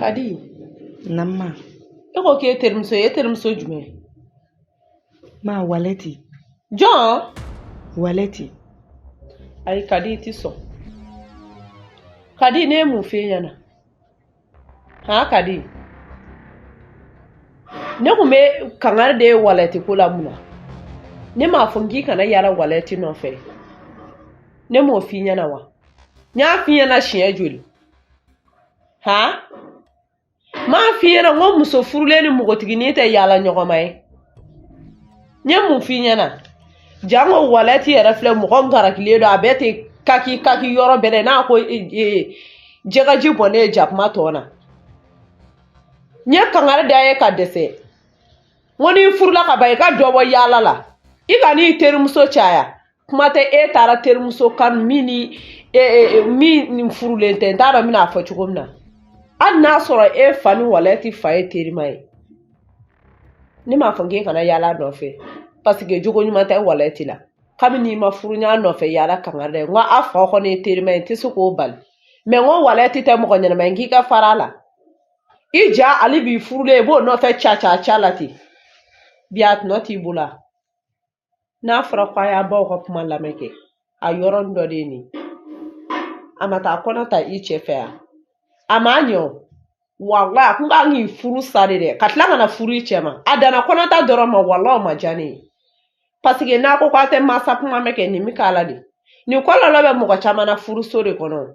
Kadi. Naamu ma. E ko k'e terimuso ye, e terimuso jumɛn? Ma Walɛti. Jɔn? Walɛti. Ayi Kadi, i ti sɔn. Kadi, ne ye mun f'e ɲɛna? Han Kadi? Ne kun bɛ kangari da Walɛti ko la mun na? Ne m'a fɔ k'i kana yaala Walɛti nɔfɛ. Ne m'o f'i ɲɛna wa? N y'a f'i ɲɛna siɲɛ joli? Han? N m'a f'i ɲɛna n ko muso furulen ni npogotiginin tɛ yaala ɲɔgɔnma ye. N ye mun f'i ɲɛna? Jango Walɛti yɛrɛ filɛ, mɔgɔ ngarakilen don, a bɛɛ tɛ kaki kaki yɔrɔ bɛɛ dɛ, n'a ko jɛgɛji bɔnnen ye jakuma tɔ na. N ye kangari da ye ka dɛsɛ. N ko n'i furula ka ban, i ka dɔ bɔ yaala la. I kan'i terimuso caya. Kuma tɛ e taara terimuso kanu min ni min furulen tɛ, n t'a dɔn n bɛna a fɔ cogo min na. Hali n'a sɔrɔ e fa ni Walɛti fa ye terima ye. Ne m'a fɔ k'e kana yaala a nɔfɛ. Parce que jogo ɲuman tɛ Walɛti la. Kabini i ma furu, n y'a nɔfɛ yaala kangari da ye. N ko a fa kɔni ye terima ye, n tɛ se k'o bali. Mais n ko Walɛti tɛ mɔgɔ ɲɛnama ye, n k'i ka fara a la. I ja hali b'i furulen, i b'o nɔfɛ ca ca ca la ten. Bi a tɔnɔ t'i bolo a. N'a fɔra ko a y'a baw ka kuma lamɛn kɛ, a yɔrɔnin dɔ de ye nin ye. A ma taa kɔnɔ ta i cɛ fɛ yan. A m'a ɲɛ o. Walahi a kun kan k'i furu sa de dɛ, ka tila ka na furu i cɛ ma. A danna kɔnɔta dɔrɔn ma, walahi o ma diya ne ye. Parce que n'a ko k'a tɛ mansa kuma mɛn kɛ, nin bɛ k'a la de. Nin kɔlɔlɔ bɛ mɔgɔ caman na furuso de kɔnɔ.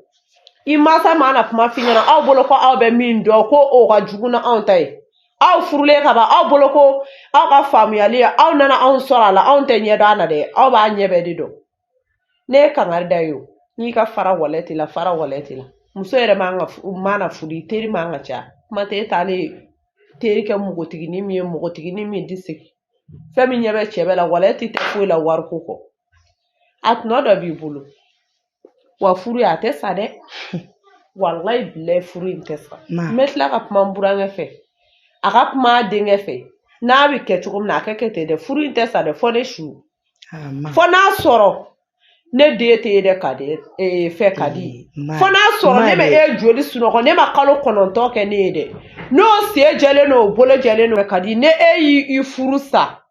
I mansa mana kuma f'i ɲɛna, aw bolo ko aw bɛ min dɔn ko o ka jugu ni anw ta ye. Aw furulen ka ban, aw bolo ko aw ka faamuyali ye, aw nana anw sɔrɔ a la, anw tɛ ɲɛ dɔn a na dɛ, aw b'a ɲɛ bɛɛ de dɔn. Ne ye kangari da ye o, n'i ka fara Walɛti la, fara Walɛti la. Muso yɛrɛ man ka mana furu, i teri man ka ca. Kuma tɛ e t'ale teri kɛ npogotiginin min ye, npogotiginin min tɛ segin. Fɛn min ɲɛ bɛ cɛ bɛɛ la, Walɛti tɛ foyi la wariko kɔ. A tɔnɔ dɔ b'i bolo. Wa furu a tɛ sa dɛ. Walayi bilayi furu in tɛ sa. N bɛ tila ka kuma n burankɛ fɛ. A ka kuma a denkɛ fɛ. N'a bɛ kɛ cogo min na, a ka kɛ ten dɛ. Furu in tɛ sa dɛ, fɔ ne su. Fɔ n'a sɔrɔ ne den tɛ ye dɛ, ka di fɛ ka di. Fɔ n'a sɔrɔ ne bɛ e joli sunɔgɔ, ne ma kalo 9 kɛ ne ye dɛ. N'o sen jɛlen don, o bolo jɛlen don, ka di. Ne e y'i furu sa.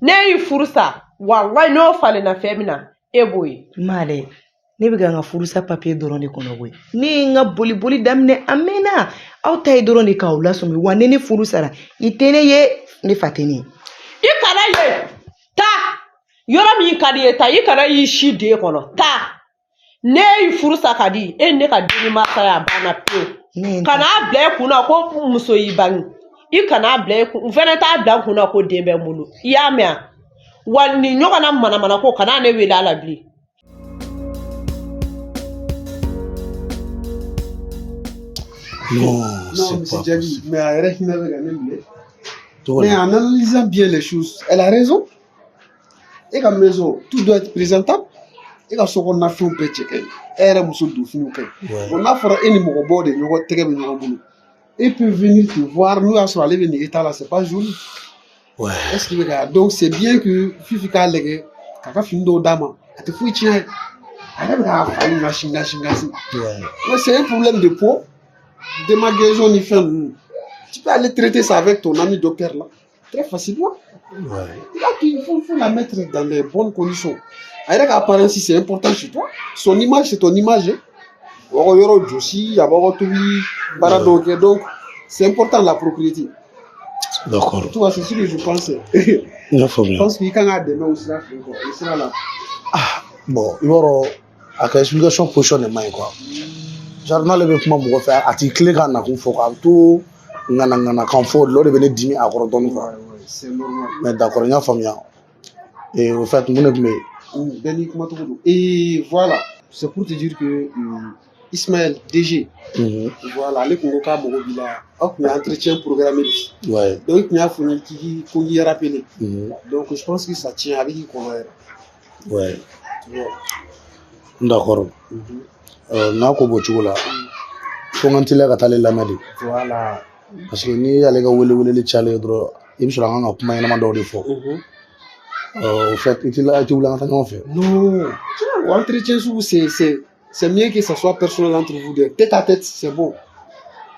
Ne y'i furu sa. Walayi n'o falenna fɛn min na, e b'o ye. Ma dɛ, ne bɛ ka n ka furusa papiye dɔrɔn de kɔnɔ koyi. Ne ye n ka boli boli daminɛ a mɛnna. Aw ta ye dɔrɔn de k'aw lasɔmi. Wa ni ne furu sara, i tɛ ne ye, ne fa tɛ ne ye. I kana ye. Taa. Yɔrɔ min ka di ye, taa. I kana y'i si den kɔnɔ. Taa. Ne y'i furu sa ka di, e ne ka den mansa ye, a banna pewu. Kan'a bila i kunna ko muso y'i bange. I kan'a bila i kun, n fɛnɛ t'a bila n kunna ko den bɛ n bolo. I y'a mɛn wa? Nin ɲɔgɔnna manamana ko kana ne wele a la bilen. Non, c'est pas Diaby, mais a yɛrɛ hinɛ bɛ ka ne minɛ. Mais en analysant bien les choses, elle a raison. E ka maison, tout doit être présentable. E ka so kɔnɔna fɛnw bɛɛ cɛ ka ɲi. E yɛrɛ muso don finiw ka ɲi. Bon, n'a fɔra e ni mɔgɔ bɔ de ɲɔgɔn tɛgɛ bɛ ɲɔgɔn bolo, e peut venir te voir, n'o y'a sɔrɔ ale bɛ nin état la, c'est pas joli. Est-ce que bɛ ka, donc c'est bien que Fifi k'a lajɛ k'a ka fini dɔw d'a ma, a tɛ foyi tiɲɛ a ye. A yɛrɛ bɛ k'a fa ni ŋasi ŋasi ŋasi. Mais c'est un problème de peau, démaquillation ni fɛn ninnu. Tu peux aller traiter ça avec ton ami docteur là, très facilement. Là, il faut la mettre dans les bonnes conditions. A yɛrɛ ka apparence, c'est important chez toi. Son image, c'est ton image. Wɔgɔ yɔrɔ jɔsi, a b'aw ka tobi baara dɔw kɛ, donc c'est important, la propriété. D'accord. Tu vois, c'est ce que je pense. N y'a faamuya. Je pense qu'il kan k'a dɛmɛ o sira fɛ quoi, o sira la. Ah, bon, i b'a dɔn a ka explication position de man ɲi quoi. Genre n'ale bɛ kuma mɔgɔ fɛ, a t'i tilen k'a nakun fɔ quoi, a bɛ to ŋana ŋanakan fɔ o de bɛ ne dimi a kɔrɔ dɔɔni quoi. C'est normal. Mais d'accord, n y'a faamuya. Et au fait, mun de tun bɛ yen? Bɛɛ n'i kumacogo don. Et voilà, c'est pour te dire que Ismaël DG, voilà, ale kun ko k'a mago b'i la, aw tun ye entretien programmé bi. Donc i tun y'a fɔ n ye k'i ko n k'i rappeler. Donc je pense que ça tient, a bɛ k'i kɔnɔ yɛrɛ. Tu vois. D'accord. N'a ko b'o cogo la, fo n ka n teliya ka taa ale lamɛn de. Voilà. Parce que n'i y'ale ka wele weleli cayalen ye dɔrɔn, i bɛ sɔrɔ an kan ka kuma ɲɛnama dɔw de fɔ. Au fait, i tɛ wuli an ka taa ɲɔgɔn fɛ. Non, o entretien sugu, c'est mieux que ça soit personnel entre vous deux. Tête à tête, c'est bon.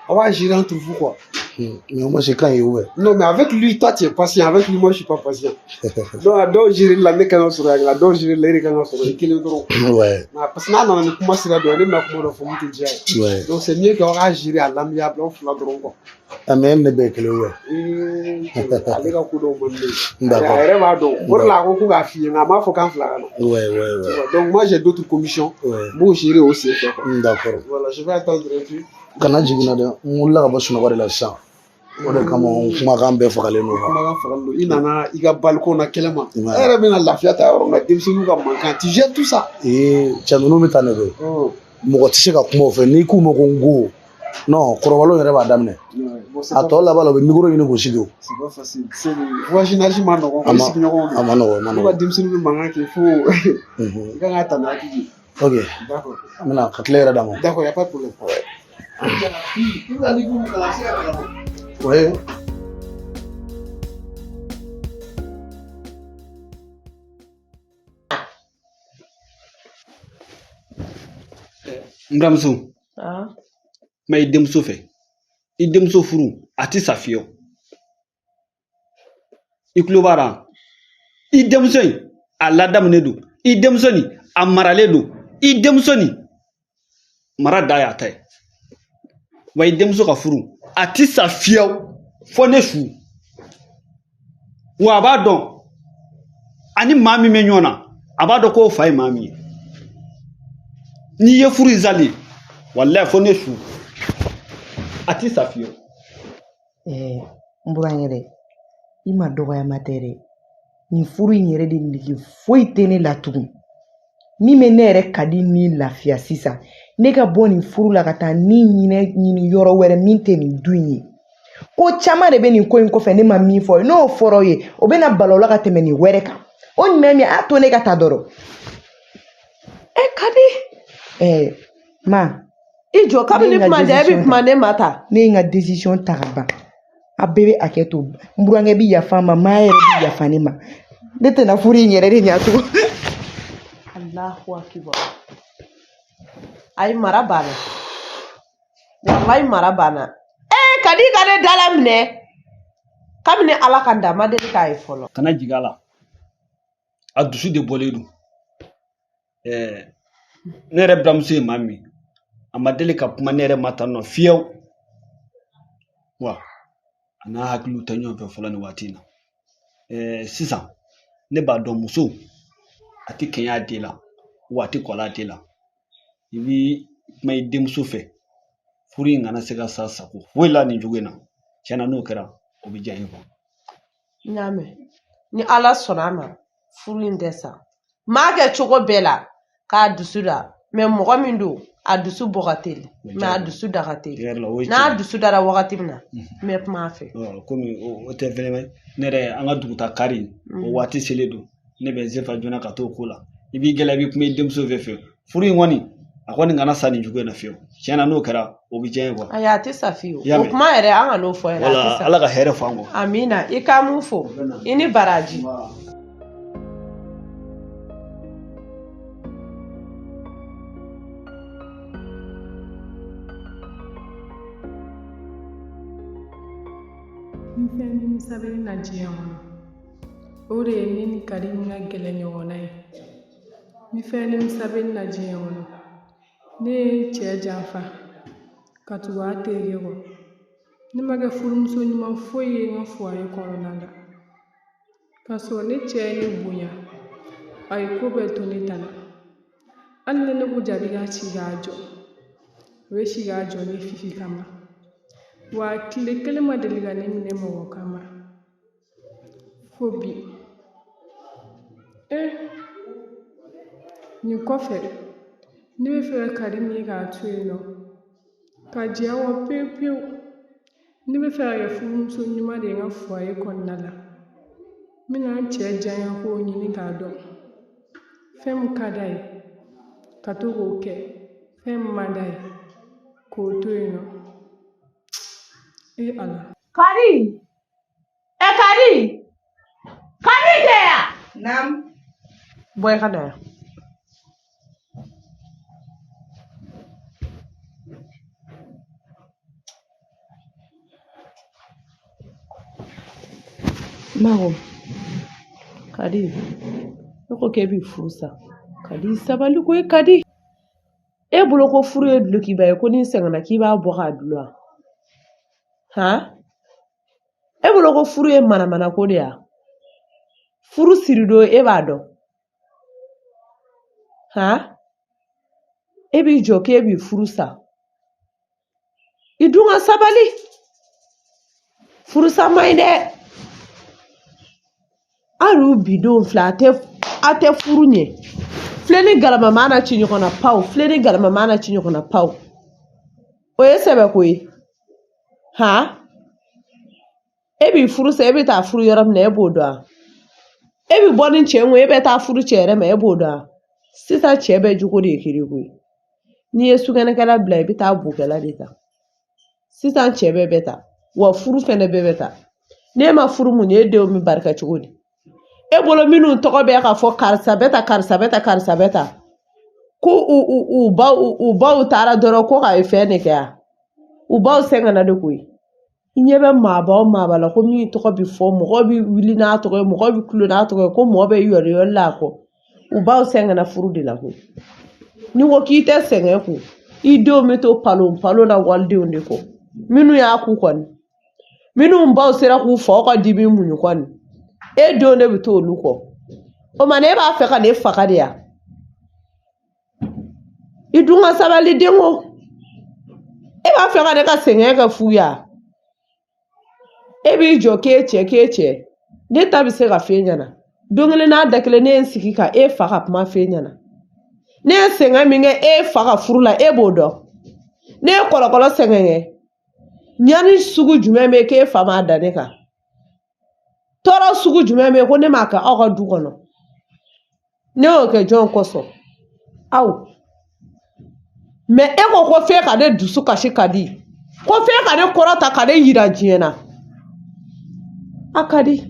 On va gérer entre vous, quoi. Mais moi, c'est quand il est ouvert. Non, mais avec lui, toi, tu es patient. Avec lui, moi, je suis pas patient. Donc, dɔw gérer la ne kan ka sɔrɔ yan, la dɔw gérer la e de kan ka sɔrɔ i kelen dɔrɔn. Parce que n'a nana ni kuma sira dɔ ye, ne bɛna kuma dɔ fɔ mun tɛ diya ye. Donc, c'est mieux qu'aw ka gérer à l'amiable aw fila dɔrɔn, quoi. Ah, mais ne bɛ kelen ouais. Ale ka ko dɔw man di ne ye. D'accord. A yɛrɛ b'a dɔn. O de la a ko ko k'a f'i ye, nka a m'a fɔ k'an fila ka na. Tu vois, donc moi j'ai d'autres commissions. N b'o gérer o senfɛ, quoi. D'accord. Voilà, je vais attendre un peu. Kana jiginna dɛ, n wulila ka bɔ sunɔgɔ de la sisan. O de kama n kumakan bɛɛ fagalen don, quoi. Kumakan fagalen don. I nana i ka balcon na kɛnɛ ma. Ouais. E yɛrɛ bɛna lafiya ta yɔrɔ min na, denmisɛnninw ka mankan, tu gères tout ça. Ee, cɛ ninnu bɛ taa ne fɛ. Mɔgɔ tɛ se ka kuma o fɛ n'i k'u ma ko n ko non, kɔrɔbalenw yɛrɛ b'a daminɛ. Ouais, bon, c'est A pas tɔ laban la, u bɛ micro ɲini k'u sigi o. C'est pas facile. C'est le voisinage ma nɔgɔn, A i ma sigiɲɔgɔnw a don. ma nɔgɔn, a ma N'u ka nɔgɔn. denmisɛnninw bɛ mankan kɛ fo i kan ka ta ni hakili ye. Ok, D'accord. an bɛna ka tile yɛrɛ d'a ma. D'accord, y a pas de problème. Ouais. N buramuso, Ah. kuma i denmuso fɛ. I denmuso furu, a ti sa fiyewu. I tulo b'a la, i denmuso in a ladamunen don, i denmuso nin a maralen don, i denmuso nin mara da y'a ta ye. Wa i denmuso ka furu a ti sa fiyewu fo ne su. Wa a b'a dɔn ani maa min bɛ ɲɔgɔn na, a b'a dɔn k'o fa ye maa min ye. N'i ye furu in sali, walayi fo ne su, a ti sa fiyewu. N burankɛ dɛ, i ma dɔgɔyama tɛ dɛ. Nin furu in yɛrɛ de nege foyi tɛ ne la tugun. Min bɛ ne yɛrɛ ka di ni lafiya sisan, ne ka bɔ nin furu la ka taa ni ɲinɛ ɲini yɔrɔ wɛrɛ min tɛ nin du in ye. Ko caman de bɛ nin ko in kɔfɛ ne ma min fɔ, n'o fɔra aw ye, o bɛna bala o la ka tɛmɛ nin wɛrɛ kan. O ɲuman min a to ne ka taa dɔrɔn. E Kadi. Ma. I jɔ, kabini Ne ye n ka kuma ja e bɛ décision kuma ta. ne ma ta. Ne ye n ka décision ta ka ban. A bɛɛ bɛ hakɛ to. N burankɛ bɛ yafa n ma, maa yɛrɛ bɛ yafa ne ma. Ne tɛna furu in yɛrɛ de ɲa tugun. Allahu akibar. Ayi, mara banna. Wallahi mara banna. Eh, Kadi ka ne dala minɛ. Kabini Ala ka dan ma deli k'a ye fɔlɔ. Kana jigin a la, a dusu de bɔlen don. Ne yɛrɛ buramuso ye maa min, a ma deli ka kuma ne yɛrɛ ma tan nɔ fiyewu. Wa a n'a hakiliw tɛ ɲɔgɔn fɛ fɔlɔ nin waati in na. Sisan ne b'a dɔn muso a ti kɛɲɛ a den la, wa a ti kɔl'a den la. I bi kuma i denmuso fɛ, furu in kana se ka sa sago foyi la nin cogo in na. Tiɲɛna n'o kɛra, o bɛ diya n ye kuwa. N y'a mɛn. Ni Ala sɔnna a ma, furu in tɛ sa. N m'a kɛ cogo bɛɛ la k'a dusu da. Mais mɔgɔ min don, a dusu bɔ ka teli, mais a dusu da ka teli. Tiɲɛ yɛrɛ la, o ye N'a tiɲɛ ye. dusu dara wagati min na, n bɛ kuma a fɛ. Komi o tɛ fɛnɛ, ne yɛrɛ an ka duguta kari, o waati selen don, ne bɛ n sefa joona ka t'o ko la. I b'i gɛlɛya, i bɛ kuma i denmuso fɛ. Furu in kɔni, a kɔni kana sa nin cogo in na fiyewu. Tiɲɛna n'o kɛra, o bɛ diya n ye kuwa. Ayi, a tɛ sa fiyewu. I y'a O mɛn? kuma yɛrɛ, an ka n'o fɔ yɛrɛ, a tɛ Wala, sa. Ala ka hɛrɛ fɔ an kɔ. Amina, i k'an m'u fo. I ni baraji. Ni fɛn nimisa bɛ ne na diɲɛ kɔnɔ, o de ye ne ni Kadi ka gɛlɛn ɲɔgɔnna ye. Ni fɛn nimisa bɛ ne na diɲɛ kɔnɔ, ne ye n cɛ janfa ka tugu a terikɛ kɔ. Ne ma kɛ furumuso ɲuman foyi ye n ka foyer kɔnɔna la. K'a sɔrɔ ne cɛ ye ne bonya, a ye ko bɛɛ to ne ta la. Hali ni ne ko Jabi ka ci k'a jɔ, a bɛ si k'a jɔ ne Fifi kama. Wa tile kelen ma deli ka ne minɛ mɔgɔ kama fo bi. Nin kɔfɛ, ne bɛ fɛ ka Karim ye k'a to yen nɔ, ka jɛ a kɔ pewu pewu. Ne bɛ fɛ ka kɛ furumuso ɲuman de ye n ka foyer kɔnɔna la. N bɛna n cɛ diyaɲɛ kow ɲini k'a dɔn. Fɛn min ka d'a ye, ka to k'o kɛ. Fɛn min man d'a ye, k'o to yen nɔ. E Ala. Kadi! E Kadi! Kadi tɛ yan? Naam. Bɔ i ka na yan. Mago. Kadi, ne ko k'e b'i furu sa. Kadi, sabali koyi Kadi. E bolo ko furu ye dulokiba ye ko n'i sɛgɛnna k'i b'a bɔ k'a dulon wa? Han? E bolo ko furu ye manamanako de ya? Furu siridon e b'a dɔn. Han? E b'i jɔ k'e b'i furu sa. I dun ka sabali. Furusa man ɲi dɛ. Hali bidenw filɛ a tɛ furu ɲɛ. Filen ni galama mana ci ɲɔgɔn na paw, filen ni galama mana ci ɲɔgɔn na paw. O ye sɛbɛko ye. Han? E b'i furu sa, e bɛ taa furu yɔrɔ min na, e b'o dɔn wa? E bɛ bɔ ni cɛ mun ye, e bɛ taa furu cɛ yɛrɛ ma, e b'o dɔn wa? Sisan cɛ bɛɛ jogo de ye kelen koyi. N'i ye sugunɛkɛla bila, i bɛ taa bokɛla de ta. Sisan cɛ bɛɛ bɛ ta, wa furu fɛnɛ bɛɛ bɛ ta. N'e ma furu mun ye, e denw bɛ barika cogo di? E bolo minnu tɔgɔ bɛ ka fɔ karisa bɛ ta, karisa bɛ ta, karisa bɛ ta, ko u baw taara dɔrɔn ko ka fɛn de kɛ yan. U baw sɛgɛnna de koyi. I ɲɛ bɛ maaba o maaba la ko min tɔgɔ bɛ fɔ, mɔgɔ bɛ wuli n'a tɔgɔ ye, mɔgɔ bɛ kulo n'a tɔgɔ ye, ko mɔgɔ bɛ yɔli yɔli la a kɔ. U baw sɛgɛnna furu de la koyi. N'i ko k'i tɛ sɛgɛn kun, i denw bɛ to palon palon na walidenw de kɔ. Minnu y'a k'u kɔni, minnu baw sera k'u faw ka dimi muɲu kɔni, e denw de bɛ to olu kɔ. O ma e b'a fɛ ka ne faga de ya? I dun ka sabali denko. E b'a fɛ ka ne ka sɛgɛn kɛ fu ya? E b'i jɔ k'e cɛ k'e cɛ. Ne ta bɛ se ka f'e ɲɛna. Don kelen n'a da kelen ne ye n sigi ka e fa ka kuma f'e ɲɛna. Ne ye sɛgɛn min kɛ e fa ka furu la, e b'o dɔn. Ne ye kɔlɔkɔlɔ sɛgɛn kɛ. Ɲani sugu jumɛn bɛ yen k'e fa m'a da ne kan? Tɔɔrɔ sugu jumɛn bɛ yen ko ne m'a kɛ aw ka du kɔnɔ? Ne y'o kɛ jɔn kosɔn? Aw. Mɛ e ko ko f'e ka ne dusu kasi ka di. Ko f'e ka ne kɔrɔta ka ne yira diɲɛ na. A ka di.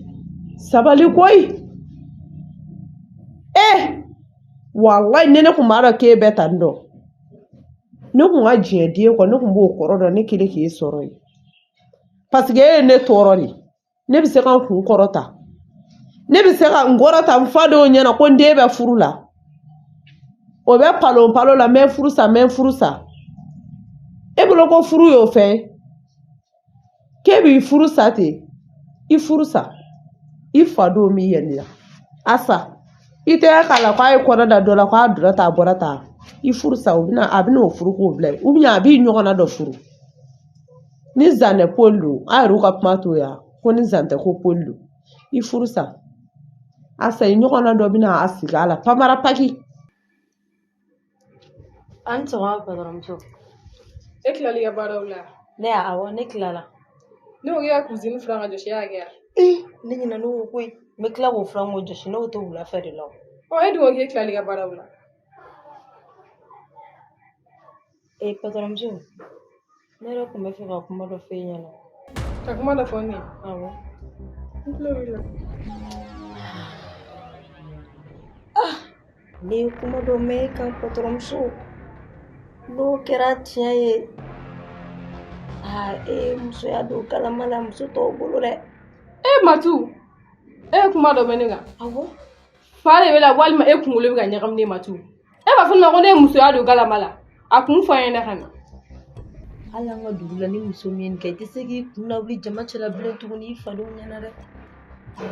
Sabali koyi. E! Walayi ni ne kun b'a dɔn k'e bɛ tan dɔn. Ne kun ka diɲɛ den kɔ, ne kun b'o kɔrɔ dɔn ne kelen k'e sɔrɔ yen. Paseke e ye ne tɔɔrɔ de. Ne bɛ se ka n kun kɔrɔta. Ne bɛ se ka n kɔrɔta n fadenw ɲɛna ko n den bɛ furu la. O bɛ palon palon la, n bɛ furu sa, n bɛ furu sa. E bolo ko furu y'o fɛn ye? K'e b'i furu sa ten, i furu sa. I fadenw b'i yɛlɛ la. Asa, i tɛ k'a la k'a ye kɔnɔ da dɔ la k'a donna tan a bɔra tan. I furu sa, o bɛna a bɛna o furu k'o bila yen. Ou bien a b'i ɲɔgɔnna dɔ furu. Ni zan tɛ poli don, a yɛrɛw ka kuma t'o ya. Ko ni zan tɛ ko poli don. I furu sa. Asa, i ɲɔgɔnna dɔ bɛna a sigi a la. Pamara paki. An sɔgɔma patɔrɔnmuso. E tilali ka baaraw la? Ne y'a awɔ, ne tilala. Ne ko k'i ka cuisine furan ka jɔsi, e y'a kɛ yan? Ee, ne ɲinɛ n'o ko koyi. N bɛ tila k'o furan k'o jɔsi, n'o to wula fɛ de la. Ɔ, e dun ko k'e tilali ka baaraw la. Ee patɔrɔnmuso, ne yɛrɛ tun bɛ fɛ ka kuma dɔ f'e ɲɛna. Ka kuma dɔ fɔ ne ye? Awɔ. N tulo b'i la. Ah, ne ye kuma dɔ mɛn e kan patɔrɔnmuso. N'o kɛra tiɲɛ ye, aa e ye musoya don galama la muso tɔw bolo dɛ. E Matu, e ye kuma dɔ mɛn ne kan? Awɔ. Fa de bɛ la walima e kunkolo bɛ ka ɲagami ne Matu? E b'a fɔ ne ma ko ne ye musoya don galama la. A kun fɔ n ɲɛna ka na. Hali an ka dugu la, ni muso min ye nin kɛ, i tɛ se k'i kun lawuli jama cɛla bilen tuguni i fadenw ɲɛna dɛ.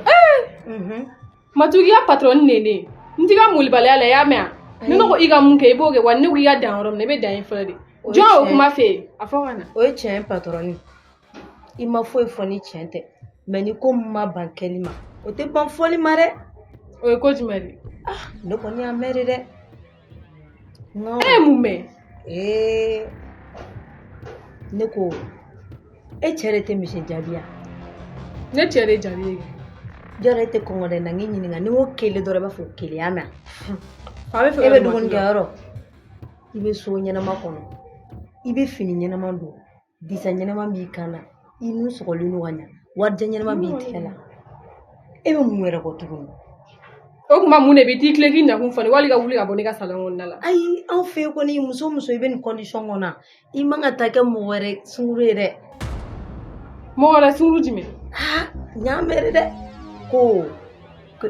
Ee! Matu, k'i ka patɔrɔni de ye ne ye. N t'i ka molibaliya la, i y'a mɛn wa? Ni ne ko i ka mun kɛ, i b'o kɛ wa? Ni ne ko i ka dan yɔrɔ min na, i bɛ dan yen fɔlɔ de. Jɔn y'o kuma f'e ye? A fɔ ka na. O ye tiɲɛ ye patɔrɔni. I ma foyi fɔ ni tiɲɛ tɛ. Mɛ ni ko min ma ban kɛli ma, o tɛ ban fɔli ma dɛ. O ye ko jumɛn de ye? Ah, ne kɔni y'a mɛn de dɛ. E ye mun mɛn? Ee, ne ko e cɛ de tɛ misi jaabi yan? Ne cɛ de ye jaabi ye. Jɔrɔ e tɛ kɔngɔ dɛ, na n k'i ɲininka. Ni n ko kelen dɔrɔn, i b'a fɔ kelen, y'a mɛn? Fa bɛ fɛ. E bɛ dumuni kɛ yɔrɔ, i bɛ so ɲɛnama kɔnɔ, i bɛ fini ɲɛnama don, disa ɲɛnama b'i kan na, i nun sɔgɔlen don ka ɲa, warijɛ ɲɛnama b'i tigɛ la, e bɛ mun wɛrɛ kɔ tuguni? O tuma mun de bɛ t'i tilen k'i nakun fɔ ne wali ka wuli ka bɔ ne ka salon kɔnɔna la? Ayi, anw fɛ yen kɔni, muso muso i bɛ nin condition kɔnɔ, i man ka taa kɛ mɔgɔ wɛrɛ sunkuru ye dɛ. Mɔgɔ wɛrɛ sunkuru jumɛn? Aa, n y'a mɛn dɛ. Ko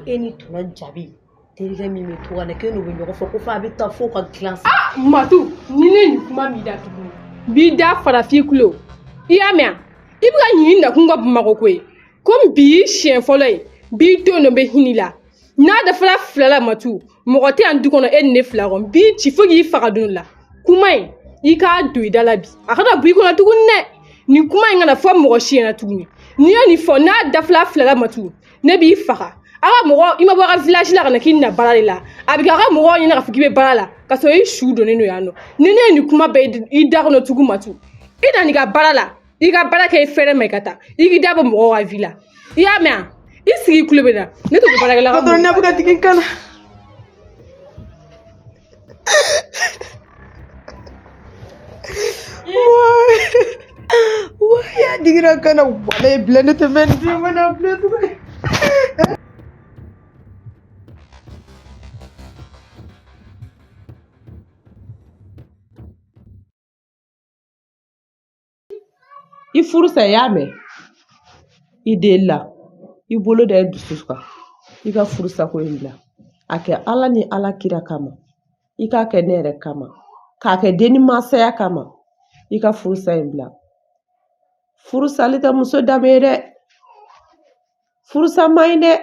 e ni tɔnɔ Jabi terikɛ min bɛ to ka na k'e n'o bɛ ɲɔgɔn fɛ ko f'a bɛ taa fo ka dilan sa. Ah Matu, ni ne nin kuma m'i da tuguni, n b'i da farafin kulo. I y'a mɛn wa? I bɛ ka ɲini nakun ka Bamakɔ koyi. Komi bi y'i siɲɛ fɔlɔ ye, n b'i to yen nɔ, n bɛ hinɛ i la. N'a dafara fila la Matu, mɔgɔ tɛ yan du kɔnɔ e ni ne fila kɔ. N b'i ci fo k'i faga don la. Kuma in, i k'a don i da la bi. A kana bɔ i kɔnɔ tuguni dɛ. Nin kuma in kana fɔ mɔgɔ si ɲɛna tuguni. N'i ye nin fɔ, n'a dafara fila la Matu, ne b'i faga. A ka mɔgɔ, i ma bɔ a ka village la ka na k'i na baara de la. A bɛ kɛ a ka mɔgɔw ɲɛna k'a fɔ k'i bɛ baara la, ka sɔrɔ i su donnen don yan nɔ. Ni ne ye nin kuma bɛɛ i da kɔnɔ tugun Matu, i na n'i ka baara la, i ka baara kɛ i fɛrɛ ma i ka taa. I k'i da bɔ mɔgɔw ka vie la. I y'a mɛn wa? I sigi i kulo bɛ na. Ne t'o baarakɛla ka Patron, ne bɛ ka digi n kan na. Wayi, a digira n kan na. Walayi bila ne tɛ fɛn di ma na bilen tuguni. I furu sa, i y'a mɛn? I deli la, i bolo da i dusu kan, i ka furusako in bila. A kɛ Ala ni Ala kira kama, i k'a kɛ ne yɛrɛ kama, k'a kɛ den ni masaya kama, i ka furusa in bila. Furusali tɛ muso danbe ye dɛ. Furusa man ɲi dɛ.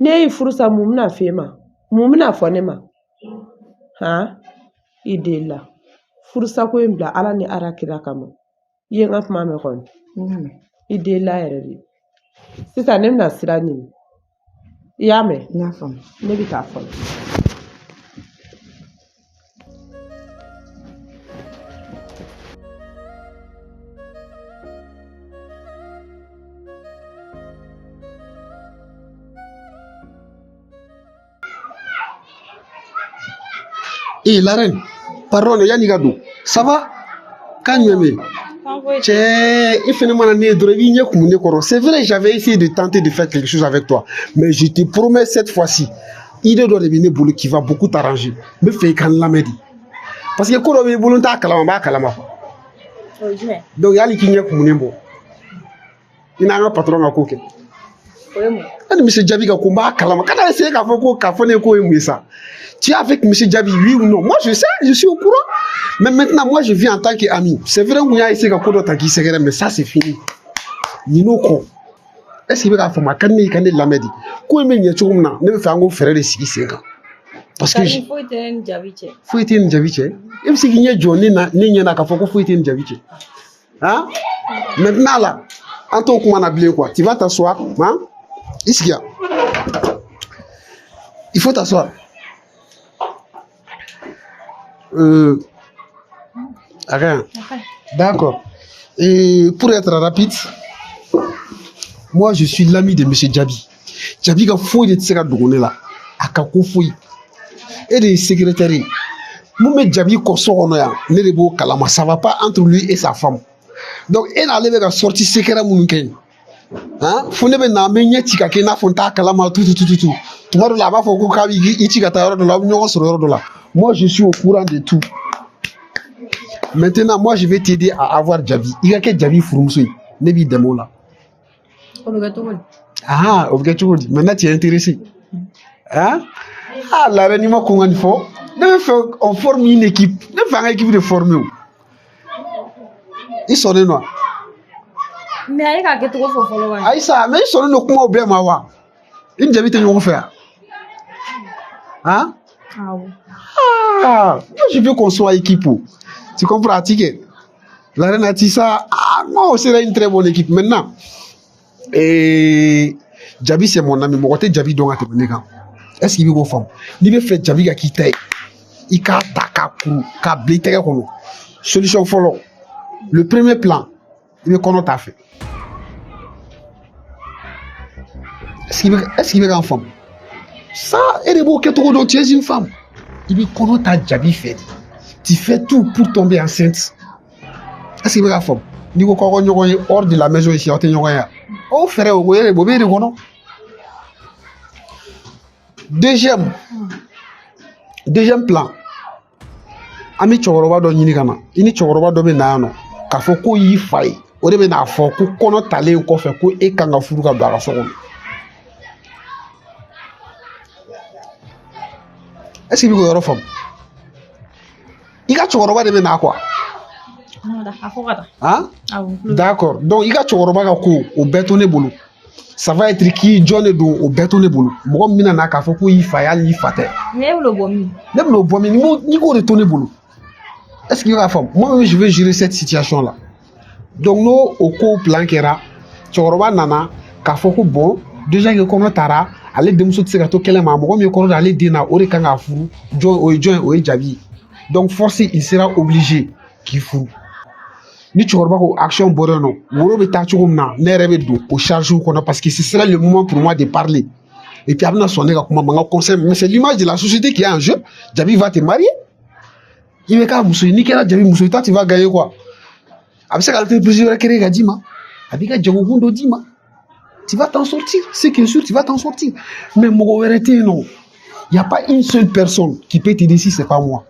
Ne y'i furusa, mun bɛna f'e ma? Mun bɛna fɔ ne ma? Han, i deli la, furusako in bila Ala ni Ala kira kama. I ye n ka kuma mɛn kɔni? I delila yɛrɛ de. Sisan ne bɛna sira ɲini. I y'a mɛn? N y'a faamu. Ne bɛ taa fɔlɔ. Eh, la reine, pardon, yanni ka don. Ça va? Kan jumɛn bɛ yen? Cɛ, i fɛnɛ mana ne ye dɔrɔn i b'i ɲɛ kumu ne kɔrɔ. C'est vrai, j'avais essayé de tenter de faire quelque chose avec toi, mais je te promets cette fois-ci, idée dɔ de bɛ ne bolo qui va beaucoup t'arranger. N bɛ fɛ i ka n lamɛn de. Parce que ko dɔ b'i bolo n t'a kalama, n b'a kalama quoi. O ye jumɛn? Donc hali k'i ɲɛ kumunen bɔ, i n'an ka patron ka ko kɛ. O ye mun ye? Hali monsieur Jabi ka ko n b'a kalama. Kana essayer k'a fɔ ko k'a fɔ ne ye k'o ye mun ye sa. Tu es avec monsieur Jabi, oui ou non? Moi je sais, je suis au courant. Mais maintenant, moi je viens en tant qu'ami. C'est vrai qu'on a essayé ka ko dɔ ta k'i sɛgɛrɛ, mais ça c'est fini. Ɲin'o kɔ. Est-ce que i bɛ k'a faamu? A ka di ne ye i ka ne lamɛn de. Ko in bɛ ɲɛ cogo min na, ne bɛ fɛ an k'o fɛɛrɛ de sigi sen kan. Parce que Kari, foyi tɛ ne ni Jabi cɛ. Foyi tɛ ni Jabi cɛ. E bɛ se k'i ɲɛ jɔ ne na, ne ɲɛ na k'a fɔ ko foyi tɛ ni Jabi cɛ. Hein? Maintenant là, an t'o kuma na bilen quoi. Tu vas t'asseoir, hein? I sigi yan. Il faut t'asseoir. Rien. D'accord. Et pour être rapide, moi je suis l'ami de monsieur Jabi. Jabi ka foyi de tɛ se ka dogo ne la. A ka ko foyi. E de ye secrétaire ye. Mun bɛ Jabi kɔ so kɔnɔ yan, ne de b'o kalama. Ça va pas entre lui et sa femme. Donc e n'ale bɛ ka sortie secret minnu kɛ yen. Hein? Fo ne bɛ na n bɛ ɲɛ ci ka kɛ i n'a fɔ n t'a kalama tu tu tu tu tu. Tuma dɔ la a b'a fɔ ko k'a b'i ci ka taa yɔrɔ dɔ la, aw bɛ ɲɔgɔn sɔrɔ yɔrɔ dɔ la. Moi je suis au courant de tout. Maintenant, moi je vais t'aider à avoir Jabi. I ka kɛ Jabi furumuso ye. Ne b'i dɛmɛ o la. O bɛ kɛ cogo di? Ah, o bɛ kɛ cogo di? Maintenant tu es intéressé. Hein? Ah, la reine, i ma kɔn ka nin fɔ. Ne bɛ fɛ on forme une équipe. Ne bɛ fɛ an ka équipe de former o. I sɔnnen don wa? Mais a ye k'a kɛcogo fɔ fɔlɔ wa? Ayisa, mais i sɔnnen don kumaw bɛɛ ma wa? I ni Jabi tɛ ɲɔgɔn fɛ yan? Hein? Awɔ. Ah, moi je veux qu'on soit équipe. Tu comprends, Atike? La reine Atissa, ah non, c'est une très bonne équipe. Maintenant, et Jabi c'est mon ami. Mɔgɔ tɛ Jabi dɔn ka tɛmɛ ne kan. Est-ce qu'il bɛ k'o faamu? N'i bɛ fɛ Jabi ka k'i ta ye, i k'a ta k'a kuru k'a bila i tɛgɛ kɔnɔ. Solution fɔlɔ, le premier plan, i bɛ kɔnɔ t'a fɛ. Est-ce qu'il bɛ k'an faamu? Ça, e de b'o kɛcogo dɔn, tu es une femme. I bɛ kɔnɔ ta Jabi fɛ de. Tu fais tout pour tomber enceinte. Est-ce qu'il bɛ k'a faamu? N'i ko k'aw ka ɲɔgɔn ye hors de la maison ici, aw tɛ ɲɔgɔn ye wa? O fɛɛrɛ o yɛrɛ o b'e de kɔnɔ. Deuxième plan, an bɛ cɛkɔrɔba dɔ ɲini ka na. I ni cɛkɔrɔba dɔ bɛ na yan nɔ k'a fɔ k'o y'i fa ye. O de bɛ n'a fɔ ko kɔnɔ talen kɔfɛ ko e kan ka furu ka don a ka so kɔnɔ. Est-ce que i bɛ k'o yɔrɔ faamu? I ka cɛkɔrɔba de bɛ na quoi. Hein? D'accord. Donc i ka cɛkɔrɔba ka ko o bɛɛ to ne bolo. Ça va être qui jɔn de don o bɛɛ to ne bolo. Mɔgɔ min bɛna na k'a fɔ ko y'i fa ye hali n'i fa tɛ. Mais e bɛn'o bɔ min? Ne bɛn'o bɔ min? N'i k'o de to ne bolo. Est-ce que i b'a faamu? Moi-même je vais gérer cette situation là. Donc n'o o ko plan kɛra, cɛkɔrɔba nana k'a fɔ ko bon déjà que kɔnɔ taara, ale denmuso tɛ se ka to kɛlɛ ma, mɔgɔ min ye kɔnɔ da ale den na o de kan k'a furu. Jɔn o ye jɔn ye? O ye Jabi ye. Donc forcé il sera obligé k'i furu. Ni cɛkɔrɔba ko action bɔra yen nɔ, woro bɛ taa cogo min na, ne yɛrɛ bɛ don o charge kɔnɔ parce que ce sera le moment pour moi de parler. Et puis a bɛna sɔn ne ka kuma ma, n ka conseil, mais c'est l'image de la société qui est en jeu. Jabi va te marier. I bɛ k'a muso ye, n'i kɛra Jabi muso ye, toi tu vas gagner quoi. A bɛ se ka entreprise wɛrɛ créer ka d'i ma, a b'i ka jagokun dɔ d'i ma. Tu vas t'en sortir, c'est que sûr tu vas t'en sortir. Mais mɔgɔ wɛrɛ tɛ yen nɔ. Il y a pas une seule personne qui peut t'aider si c'est pas moi.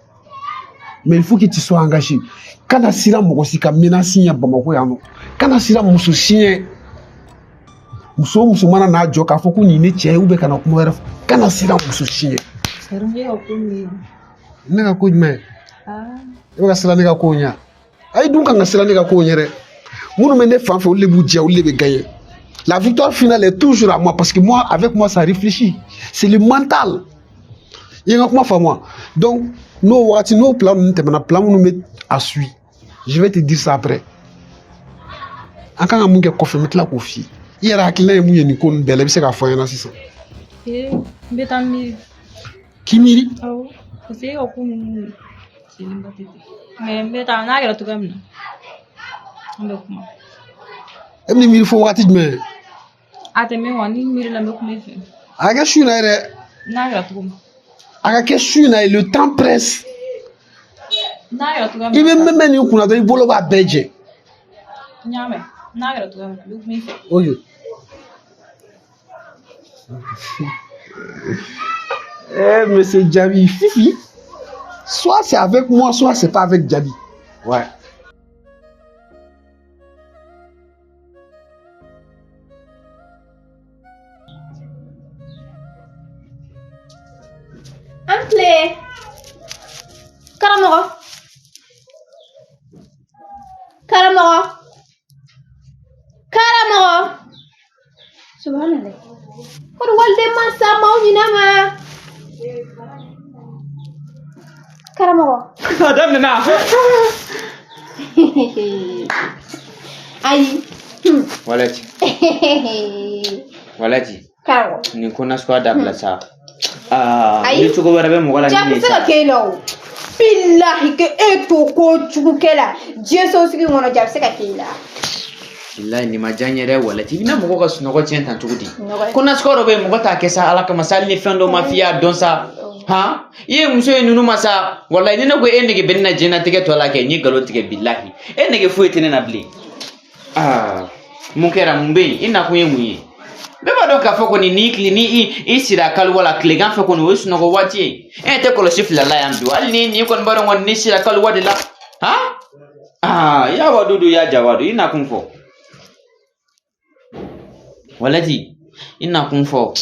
Mais il faut que tu sois engagé. Kana siran mɔgɔ si ka menace ɲɛ Bamakɔ yan nɔ. Kana siran muso si ɲɛ. Muso o muso mana n'a jɔ k'a fɔ ko nin ye ne cɛ ye ou bien ka na kuma wɛrɛ fɔ. Kana siran muso si ɲɛ. Ne ka ko jumɛn? E bɛ ka siran ne ka ko ɲɛ. A ye dun kan ka siran ne ka ko ɲɛ dɛ. Minnu bɛ ne fan fɛ olu de b'u jɛ, olu de bɛ gagner. La victoire finale est toujours à moi parce que moi, avec moi, ça réfléchit. C'est le mental. I ye n ka kuma faamu wa? Donc n'o wagati n'o plan ninnu tɛmɛna, plan minnu bɛ a suit, je vais te dire ça après. An kan ka mun kɛ kɔfɛ, n bɛ tila k'o f'i ye. I yɛrɛ hakilina ye mun ye nin ko ninnu bɛɛ la, i bɛ se k'a fɔ n ɲɛna sisan. N bɛ taa miiri. K'i miiri? Awɔ, parce que e ka ko ninnu sigilenba tɛ ten. Mais n bɛ taa n'a kɛra cogoya min na, an bɛ kuma. E bɛ miiri fo wagati jumɛn? A tɛ mɛn wa, ni miiri la n bɛ kuma i fɛ. A ka kɛ su in na yɛrɛ. N'a kɛra cogo min. A ka kɛ su in na ye, le temps presse. N'a kɛra cogoya min I bɛ mɛn nin kunna dɔrɔn i bolo b'a bɛɛ jɛ. N y'a mɛn, n'a kɛra cogoya min na n bɛ kuma i fɛ. Ok. Eh, monsieur Djabi, Fifi, soit c'est avec moi, soit c'est pas avec Djabi. Ouais. An tile karamɔgɔ, karamɔgɔ, karamɔgɔ. Subhanallah, kono walde man sa mawninama karamɔgɔ. A daminɛna. Ayi. Walati. Walati. Karamɔgɔ. Nin ko nasuguya dabila sa. Aa, Ayi. ni cogo wɛrɛ bɛ mɔgɔ la Jaabi ni tɛ se ka k'e la o. Bilahi ke e to ko jugu kɛ la diɲɛ sosigi kɔnɔ, jaabi se ka k'e la. Bilahi nin ma diya n ye dɛ Walati. I bɛna mɔgɔ ka sunɔgɔ tiɲɛ tan cogo di? Nɔgɔ. Ko nasuguya dɔ bɛ yen mɔgɔ t'a kɛ sa Ala kama sa, hali ni fɛn dɔ ma f'i y'a dɔn sa. Han? I ye muso ye ninnu ma sa. Walahi ni ne ko e nege bɛ ne na diɲɛlatigɛ tɔ la kɛ, n ye nkalon tigɛ bilahi. E nege foyi tɛ ne na bilen. Aa, mun kɛra, mun bɛ yen? I nakun ye mun ye? Bɛɛ b'a dɔn k'a fɔ kɔni n'i tile ni i sira kaliwa la tilegan fɛ kɔni o ye sunɔgɔ waati ye. E tɛ kɔlɔsi fila la yan bi hali ni n'i kɔni b'a dɔn kɔni n'i sira kaliwa de la. Han? Aa, ya wadudu ya jawadu, i nakun fɔ. Walati, i nakun fɔ.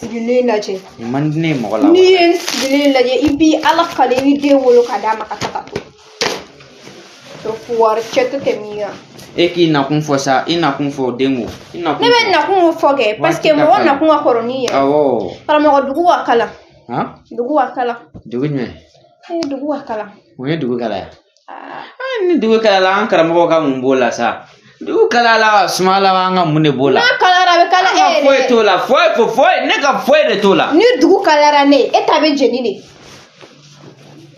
Sigilen lajɛ. Nin man di ne ye mɔgɔ la. N'i ye n sigilen lajɛ, i b'i Ala kale i b'i den wolo ka d'a ma ka taa ka to. To wari cɛ tɛ tɛmɛ i kan. E k'i nakun fɔ sa, i nakun fɔ den ko. I nakun Ne bɛ nakun fɔ kɛ parce que mɔgɔ nakun ka kɔrɔ n'i yɛrɛ. Awɔ. Karamɔgɔ, dugu ka kalan. Han? Dugu ka kalan. Dugu jumɛn? Ee, dugu ka kalan. Mun ye dugu kalaya? Ni dugu kalala an karamɔgɔ ka mun b'o la sa? Dugu kalala suma la an ka mun de b'o la? N'a kalayara a bɛ kala e yɛrɛ. Foyi t'o la, foyi foyi, ne ka foyi de t'o la. Ni dugu kalayara ne ye, e ta bɛ jeni de.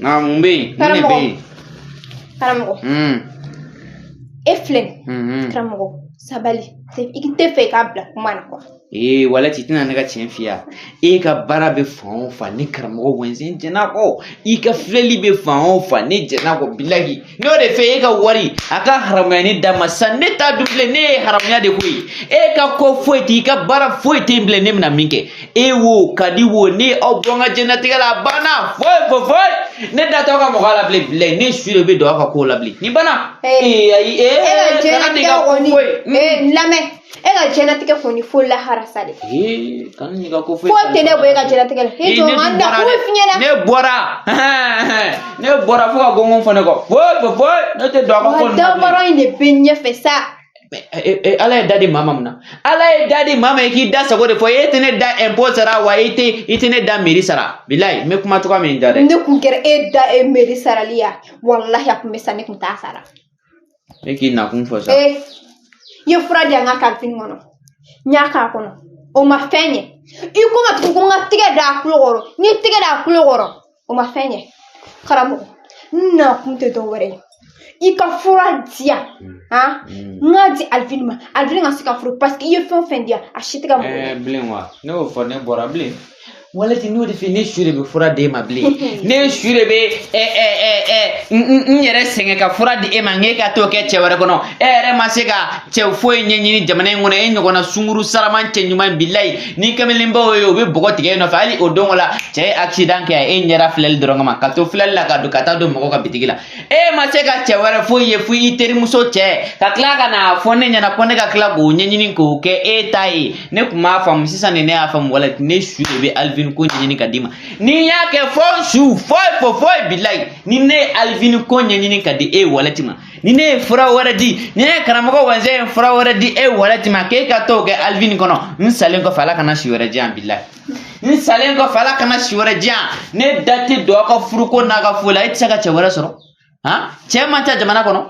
Nka mun bɛ yen? Mun de bɛ yen? Karamɔgɔ. E filɛ nin. Karamɔgɔ, sabali. I tɛ fɛ i k'a bila kuma na quoi. Ee, Walati, i tɛna ne ka tiɲɛ f'i ye. E ka baara bɛ fan o fan, ne karamɔgɔ wɛnsen jɛn'a kɔ. I ka filɛli bɛ fan o fan, ne jɛn'a kɔ bilahi. N'o de fɛ e ka wari a ka haramuya ne d'a ma sisan, ne t'a dun bilen, ne ye haramuya de ko ye. E ka ko foyi tɛ, i ka baara foyi tɛ yen bilen, ne bɛna min kɛ. E wo, ka di wo, ne aw bɔ n ka diɲɛlatigɛ la, a banna. Foyi foyi foyi. Ne da t'aw ka mɔgɔ la bilen bilahi, ne su de bɛ don aw ka kow la bilen. Nin banna. Ee, ayi, ee, E ka diɲɛlatigɛ kɔni. Ee, n lamɛn. E ka diɲɛnatigɛ kɔni fo lahara sa dɛ. Ee, kana n'i ka ko foyi. Foyi tɛ ne bɔ e ka diɲɛnatigɛ la. E jɔ n ka n da k'o f'i ɲɛna. Ne bɔra, ne bɔra fo ka gɔngɔn fɔ ne kɔ. Foyi foyi foyi, ne tɛ don a ka ko ninnu na bilen. Wa dabɔrɔ in de bɛ ɲɛfɛ sa. Ala ye da di maa ma mun na? Ala ye da di maa ma i k'i da sago de fɔ. E tɛ ne da impôt sara wa i tɛ ne da mairie sara. Bilayi, n bɛ kuma cogoya min da dɛ. Ne kun kɛra e da e mairie sarali ya. Walahi a kun bɛ sa, ne kun t'a sara. E k'i nakun fɔ sa. Ee, i ye fura di yan n ka kalifini kɔnɔ. N y'a k'a kɔnɔ. O ma fɛn ɲɛ. I ko ma tugun ko n ka tɛgɛ da a kulo kɔrɔ. N ye tɛgɛ da a kulo kɔrɔ. O ma fɛn ɲɛ. Karamɔgɔ, n nakun tɛ dɔ wɛrɛ ye. I ka fura di yan. Han? N k'a di Alifini ma. Alifini ka se ka furu parce que i ye fɛn o fɛn di yan, a si tɛ ka mɔgɔ ɲɛ. Bilen wa? Ne y'o fɔ, ne bɔra bilen. Walati n'o de fɛ, ne su de bɛ fura d'e ma bilen. Ne su de bɛ ɛ ɛ ɛ ɛ n yɛrɛ sɛgɛn ka fura di e ma, n k'e ka t'o kɛ cɛ wɛrɛ kɔnɔ. E yɛrɛ ma se ka cɛ foyi ɲɛɲini jamana in kɔnɔ, e ɲɔgɔnna sunkuru saraman cɛ ɲuman, bilayi. Ni kamalenbaw ye, u bɛ bɔgɔ tigɛ e nɔfɛ. Hali o don la, cɛ ye accident kɛ, e ɲɛra filɛli dɔrɔn kama ka to filɛli la ka don ka taa don mɔgɔ ka bitigi la. E ma se ka cɛ wɛrɛ foyi ye fo i terimuso cɛ, ka tila ka n'a fɔ ne ɲɛna ko ne ka tila k'o ɲɛɲini k'o kɛ e ta ye. Ne tun m'a faamu, sisan de ne y'a faamu. Wala ne su de bɛ Alvin ko ɲɛɲini ka d'i ma. Ni n y'a kɛ fo n su, foyi foyi foyi, bilayi. Ni ne ye Alvin ko ɲɛɲini ka di e walati ma, ni ne ye fura wɛrɛ di, ni ne ye karamɔgɔ wanzɛ ye fura wɛrɛ di e walati ma k'e ka t'o kɛ Alvin kɔnɔ, n salen kɔfɛ, Ala kana si wɛrɛ di yan. Bilayi, n salen kɔfɛ, Ala kana si wɛrɛ di yan. Ne da tɛ don aw ka furuko n'a ka foyi la. E tɛ se ka cɛ wɛrɛ sɔrɔ han? Cɛ man ca jamana kɔnɔ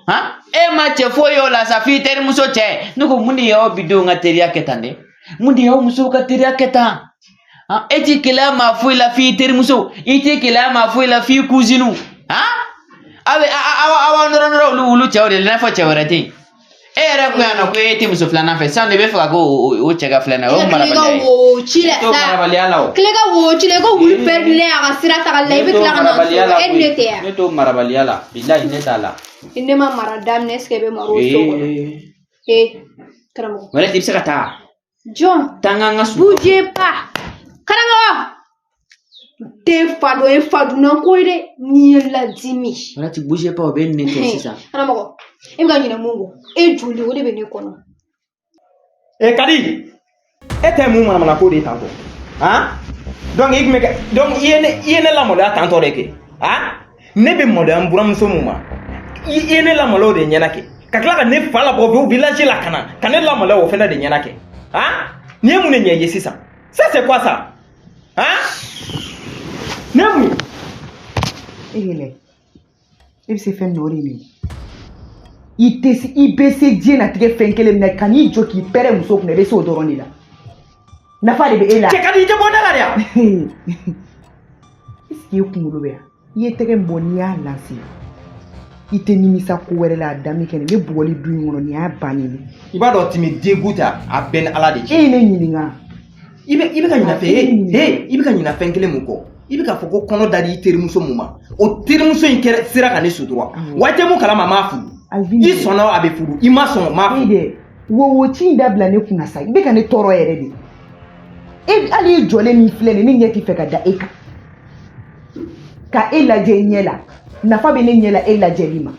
han? E ma cɛ foyi ye o la sa f'i terimuso cɛ. Ne ko mun de y'aw bidenw ka teriya kɛ tan dɛ? Mun de y'aw musow ka teriya kɛ tan han? E ti keleya maa foyi la f'i terimuso, i ti keleya maa foyi la f'i cousine han? Aw bɛ aw aw nɔrɔ nɔrɔ olu cɛw de la, i n'a fɔ cɛ wɛrɛ tɛ yen. E yɛrɛ ko yan nɔ ko e tɛ muso filanan fɛ, sisan de bɛ fɛ ka kɛ o cɛ ka filanan ye. O marabaliya ye. Wo ci la E t'o sa. marabaliya la o. Kile ka wo ci la, i ko wulu pɛrɛnnen a ka sira tagali la, i bɛ tila ka na sɔrɔ e ni ne tɛ yan. Ne t'o marabaliya la, bilayi, ne t'a la. Ni ne ma mara daminɛ, est ce que e bɛ mara o so kɔnɔ? Ee, karamɔgɔ. Wala i bɛ se ka taa. Jɔn. Taa n ka sunɔgɔ. Bougez pas. Karamɔgɔ. Den fa dɔ ye fa dunna ko ye dɛ, n'i ye ladimi. Wala ti bougez pas, o bɛ nin kɛ sisan. Karamɔgɔ, e bɛ ka ɲinɛ mun kɔ? E joli o de bɛ ne kɔnɔ. E Kadi, e tɛ mun manamana ko de ye tantɔ han? Donc i tun bɛ kɛ, donc i ye ne lamaloya tantɔ de kɛ han? Ne bɛ maloya n buramuso mun ma, i ye ne lamaloya o de ɲɛna kɛ, ka tila ka ne fa labɔ fo village la ka na ka ne lamaloya o fɛnɛ de ɲɛna kɛ han? Nin ye mun de ɲɛ i ye sisan? Ça c'est quoi ça han? Ne ye mun ye? E yɛlɛ, e bɛ se fɛn min na, o de ye nin ye. I tɛ se, i bɛ se diɲɛlatigɛ fɛn kelen min na, ka n'i jɔ k'i pɛrɛn muso kunna, i bɛ se o dɔrɔn de la. Nafa de bɛ e la. Cɛ Kadi, i tɛ bɔ ne la de yan. Est ce que i kunkolo bɛ yan? I ye tɛgɛ min bɔ, n'i y'a lancer, i tɛ nimisa ko wɛrɛ la. A daminɛ kɛ ne bugɔli du in kɔnɔ, nin y'a bannen ye. I b'a dɔn, tu me dégoûtes, a bɛɛ ni Ala de cɛ. E ye ne ɲininka. I bɛ ka ɲinɛ fɛn e i bɛ ka ɲinɛ fɛn kelen mun kɔ? I bɛ k'a fɔ ko kɔnɔ da di i terimuso mun ma, o terimuso in kɛra sera ka ne sutura wa. I tɛ mun kalama, a m'a furu. I sɔnna, a bɛ furu, i ma sɔn, o m'a E furu. Dɛ, wo ci in dabila ne kunna sa. I bɛ ka ne tɔɔrɔ yɛrɛ de. E hali e jɔlen min filɛ nin ye, ne ɲɛ tɛ fɛ ka da e kan ka e lajɛ i ɲɛ la. Nafa bɛ ne ɲɛ la e lajɛli ma.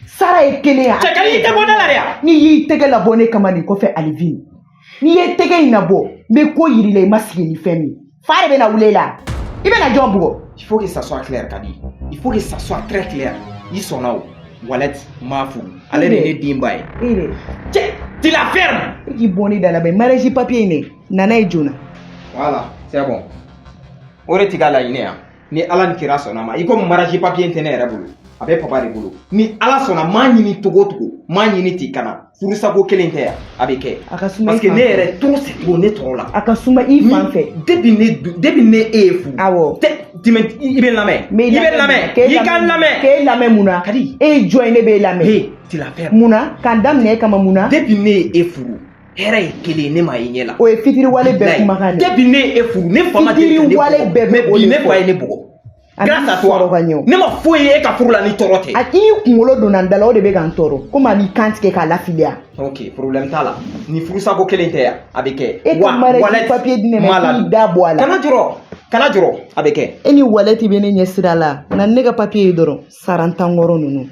Sara ye kelen ye. Cɛ Kadi, i tɛ bɔ ne la de yan. N'i y'i tɛgɛ labɔ ne kama nin kɔfɛ, Alivine, n'i ye tɛgɛ in labɔ, n bɛ ko yir'i la, i ma sigi ni fɛn min. Fa de bɛna wuli e la, i bɛna jɔn bugɔ? Il faut que ça soit clair, Kadi, il faut que ça soit très clair. I sɔnna o Wallet m'a furu, ale de ye ne den ba ye. E de. Cɛ, tu la fermes. E k'i bɔ ne da la bɛ mariage papier in dɛ, nana ye joona. Voilà, c'est bon, o de t'i ka laɲini yan. Ni Ala ni kira sɔnna ma, i komi mariage papier in tɛ ne yɛrɛ bolo, a bɛ papa de bolo. Ni Ala sɔnna, m'a ɲini togo o togo, m'a ɲini ten ka na furusako kelen tɛ yan, a bɛ kɛ. A ka suma i parce que fan ne fɛ. yɛrɛ, trop c'est trop, ne tɔɔrɔ la. A ka suma i fan fɛ. Depuis ne e ye furu. Awɔ. Tɛ tɛmɛ, i bɛ n lamɛn. N b'i I bɛ n lamɛn. K'e I ka n lamɛn. K'e lamɛn mun na? Kadi. E ye jɔn ye ne b'e lamɛn? Hey, tu la fermes. Mun na? K'an daminɛ e kama mun na? Depuis ne ye e furu, hɛrɛ ye kelen ye, ne m'a ye ɲɛ la. O ye fitiriwale bɛɛ kumakan de ye. Depuis ne ye e furu, ne fa ma deli ka ne Fitiriwale bugɔ. bɛɛ bɛ Mais o bi de ne fɔ. fa ye ne bugɔ. A Grâce b'i à toi. sɔrɔ ka ɲɛ o. Ne ma foyi ye e ka furu la ni tɔɔrɔ tɛ. A k'i kunkolo donna n da la, o de bɛ ka n tɔɔrɔ, komi a b'i kan tigɛ k'a lafili yan. Ok, problème t'a la. Ni furusako kelen tɛ yan, a bɛ kɛ. E ka mariage papier di ne ma, i k'i da bɔ a la. Kana jɔrɔ, kana jɔrɔ, a bɛ kɛ. E ni walɛti bɛ ne ɲɛ sira la, na ni ne ka papier ye dɔrɔn, sarantankɔrɔ ninnu.